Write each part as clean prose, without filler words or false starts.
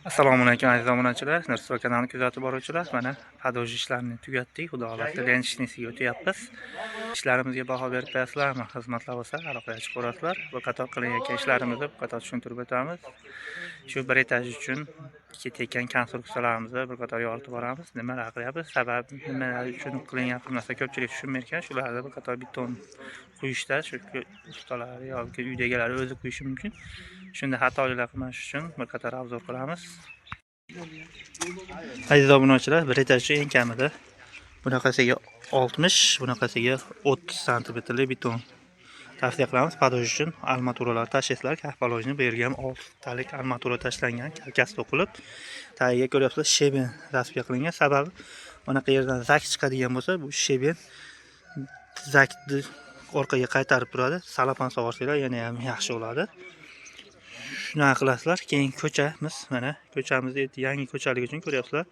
Assalomu alaykum, aziz obunachilar, Nursuv kanalini kuzatib boruvchilar. Mana подож ishlarini tugatdik. Xudo xohlasa, ленточный siga o'tyapmiz. Ishlarimizga baho berib qo'yasizlarmi? Xizmatlar bo'lsa, aloqaga chiqaverasizlar. Bu qator qilinayotgan ishlarimizni bu qator tushuntirib o'tamiz. Shu bir etaj uchun ketayotgan konstruksiyalarimizni bir qator yoritib boramiz. Nimalar qilyapmiz, sabab nimalar uchun qilinyapti narsa ko'pchilik tushunmay ekan. Shularni bir qator beton quyishda shu ustalar yoki uyda egalari o'zi quyishi mumkin. Shunda xatoliklar qilmash uchun bir qator обзор qilamiz. Aziz obunachilar, bir etaj uchun eng kamida bunaqasiga 60, bunaqasiga 30 santimetrli beton tavsiya qilamiz. Подож uchun armaturalar tashlaysizlar. Как положено, bu yerga ham 6 talik armatura tashlangan, kalkasi to'qilib, tagiga ko'ryapsizlar, щебень rasmga qilingan. Sababi bunaqa yerdan зак chiqadigan bo'lsa, bu щебень зак ni orqaga qaytarib turadi. Salafan solsanglar yana ham yaxshi bo'ladi. Shunaqa qilasizlar. Keyin ko'chamiz, mana ko'chamiz yangi ko'chalik uchun ko'ryapsizlar.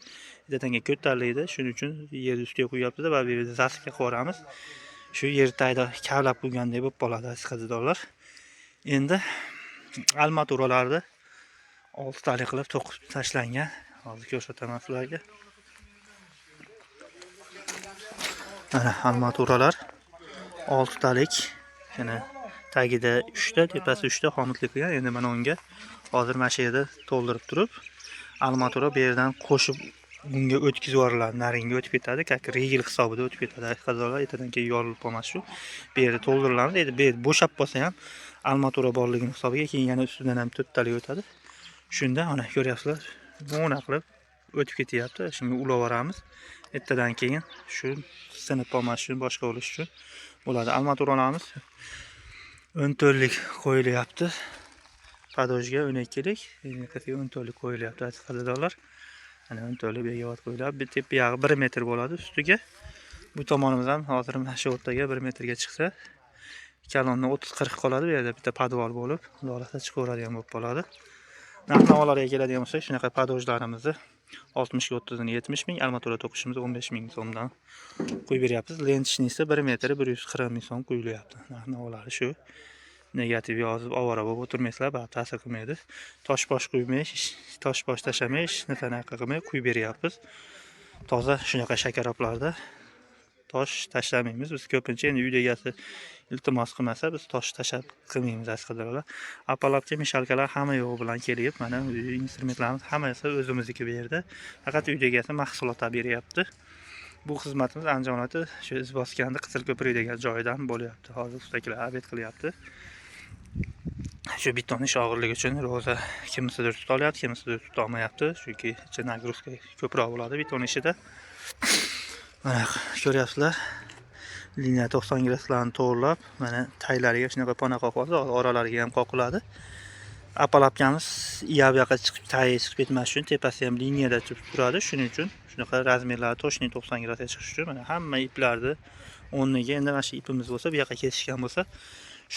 Ertaga ko'tariladi. Shuning uchun yer ustiga qo'yyapmiz va bu yerda засыпка qilib yuboramiz. Shu yer tagida kavlab qo'ygandek bo'lib qoladi, aziz qadrdonlar. Endi armaturalarni oltitalik qilib to'qib tashlangan. Hozir ko'rsataman sizlarga. Mana armaturalar oltitalik. Yana tagida 3 ta, tepasi 3 ta xomutli qilgan. Endi mana unga hozir mana shu yerda to'ldirib turib, armatura bu yerdan qo'shib bunga o'tkazib yuboriladi, naringa o'tib ketadi, как ригель hisobida o'tib ketadi. Qadrdonlar, ertadan keyin yorilib qolmas shu. Bu yerda to'ldiriladi. Endi bu yer bo'shab qolsa ham armatura borligini hisobiga keyin yana ustidan ham to'rttalik o'tadi. Shunda mana ko'ryapsizlar, bunaqa qilib o'tib ketyapti. Shunga ulab yuboramiz. Ertadan keyin shu sinib qolmas uchun, boshqa bo'lish uchun bo'ladi. Armaturalarimiz 10 to'rtlik qo'yilyapti. Подож ga 12lik, bunaqasiga 10 to'rtlik qo'yilyapti, aziz qadrdonlar. Mana 10 to'rtlik begovat qo'yilyapti. Bir tepa yog'i 1 metr bo'ladi ustiga. Bu tomonimiz ham hozir mana shu o'rtaga 1 metrga chiqsa, kalonni 30-40 qoladi. Bu yerda bitta podval bo'lib, xudo xohlasa chiqaveradigan bo'lib qoladi. Narx-navolarga keladigan bo'lsak, shunaqa подож larimizni 60 ga 30 ini 70 ming, armatura to'qishimiz 15 ming so'mdan qo'yib beryapmiz. Ленточный si 1 metri 140 ming so'm qo'yilyapti. Narx-navolari shu. Negativ yozib ovora bo'lib o'tirmaysizlar, baribir ta'sir qilmaydi. Tosh bosh qo'ymay, tosh bosh tashlamay, hech narsani qilmay quyib beryapmiz. Toza shunaqa shakaroblarda tosh tashlamaymiz. Biz ko'pincha endi uyda egasi iltimos qilmasa, biz tosh tashlab qilmaymiz, aziz qadrdonlar. Опалубка, мешалка lar hamma yo'g'i bilan kelib, mana instrumentlarimiz hammasi o'zimizniki bu yerda. Faqat uyda egasi mahsulot olib beryapti. Bu xizmatimiz Andijon viloyati shu Izboskanni Qizilko'prik degan joyidan bo'lyapti. Hozir ustakilar обед qilyapti. Shu beton ish og'irligi uchun ro'za kimisidir tuta olyapti, kimisidir tuta olmayapti. Chunki ichi нагрузка ko'proq bo'ladi beton ishida. Mana ko'ryapsizlar. Liniya 90 graduslarni to'g'rilab, mana taglariga shunaqa pona qoqib oldi, oralariga ham qoqiladi. Опалубка miz u yoqqa chiqib, tagi chiqib ketmas uchun tepasi ham liniyada turadi. Shuning uchun shunaqa размер lari точный 90 gradusga chiqish uchun mana hamma iplarni o'rniga endi mana shu ipimiz bo'lsa, bu yoqqa kesishgan bo'lsa,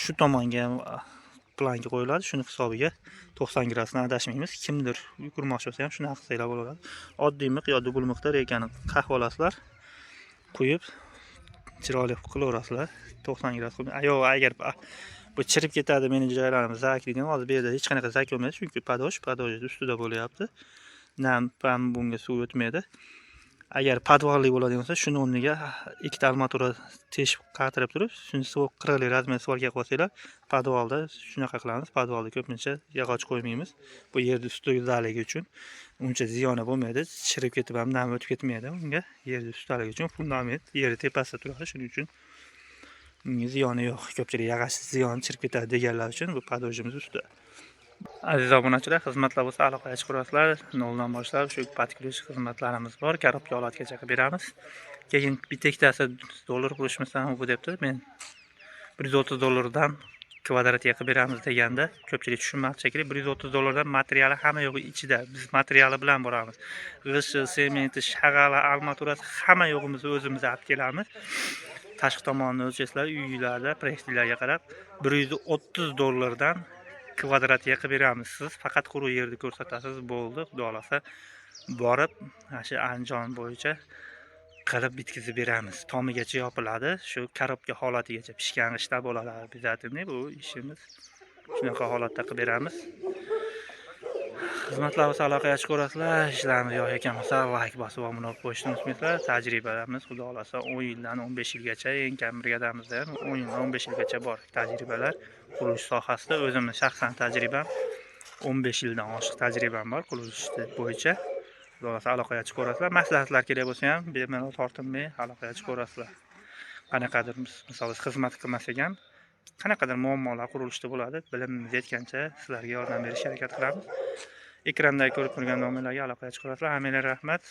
shu tomonga ham planka qo'yiladi. Shuni hisobiga 90 gradusdan adashmaymiz. Kimdir uy qurmoqchi bo'lsa ham shunaqa qilsanglar bo'ladi. Oddiy miq yo dubl miqda reykani qaqib olasizlar, quyib chiroyli qilaverasizlar. 90 gradus qilib. Yo'q, agar bu chirib ketadi meni joylarim зак degan, hozir bu yerda hech qanaqa зак bo'lmaydi, chunki подож подож ustida bo'lyapti. Nam pam bunga suv o'tmaydi. Agar podvalli bo'ladigan bo'lsa, shuni o'rniga ikkita armatura teshib qatirib turib, shuni 40lik размер сварка qilib olsanglar, podvalda shunaqa qilamiz. Podvalda ko'pincha yog'och qo'ymaymiz. Bu yerni ustidaligi uchun uncha ziyoni bo'lmaydi. Chirib ketib ham nam o'tib ketmaydi unga. Yerni ustidaligi uchun fundament yerni tepasida turadi, shuning uchun unga ziyoni yo'q. Ko'pchilik yog'och ziyoni chirib ketadi deganlar uchun bu подож imiz ustida. Aziz obunachilar, xizmatlar bo'lsa aloqaga chiqaverasizlar. Noldan boshlab shu под ключ xizmatlarimiz bor. Коробка holatgacha qilib beramiz. Keyin bitta ikkitasi dollar qo'shmasam bu debdi. Men 130 dollardan kvadratga qilib beramiz deganda ko'pchilik tushunmabdi shekilli. 130 dollardan materiali hamma yo'g'i ichida. Biz materiali bilan boramiz. G'ishti, sementi, shag'ali, armaturasi hamma yo'g'imizni o'zimiz olib kelamiz. Tashqi tomonni o'lchasizlar, uylarda, proyektlarga qarab 130 dollardan kvadratga qilib beramiz. Siz faqat quruq yerni ko'rsatasiz, bo'ldi. Xudo xohlasa borib, mana shu Andijon bo'yicha qilib bitkazib beramiz. Tomigacha yopiladi. Shu коробка holatigacha pishgan g'ishtda bo'ladi обязательно bu ishimiz. Shunaqa holatda qilib beramiz. Xizmatlarimiz aloqaga chiqaverasizlar. Ishlarimiz yoqayotgan bo'lsa, layk bosib obuna bo'lib qo'yishni unutmanglar. Tajribalarimiz xudo xohlasa 10 yildan 15 yilgacha, eng kam brigadamizda ham 10 yildan 15 yilgacha bor tajribalar qurilish sohasida. O'zimni shaxsan tajribam 15 yildan oshiq tajribam bor qurilish bo'yicha. Xudo xohlasa aloqaga chiqaverasizlar. Maslahatlar kerak bo'lsa ham bemalol tortinmay aloqaga chiqaverasizlar. Qanaqadir misol xizmat qilmasak ham qanaqadir muammolar qurilishda bo'ladi. Bilimimiz yetgancha sizlarga yordam berishga harakat qilamiz. Ekranda ko'rib turgan nomerlarga aloqaga chiqaverasizlar. Hammalarga rahmat.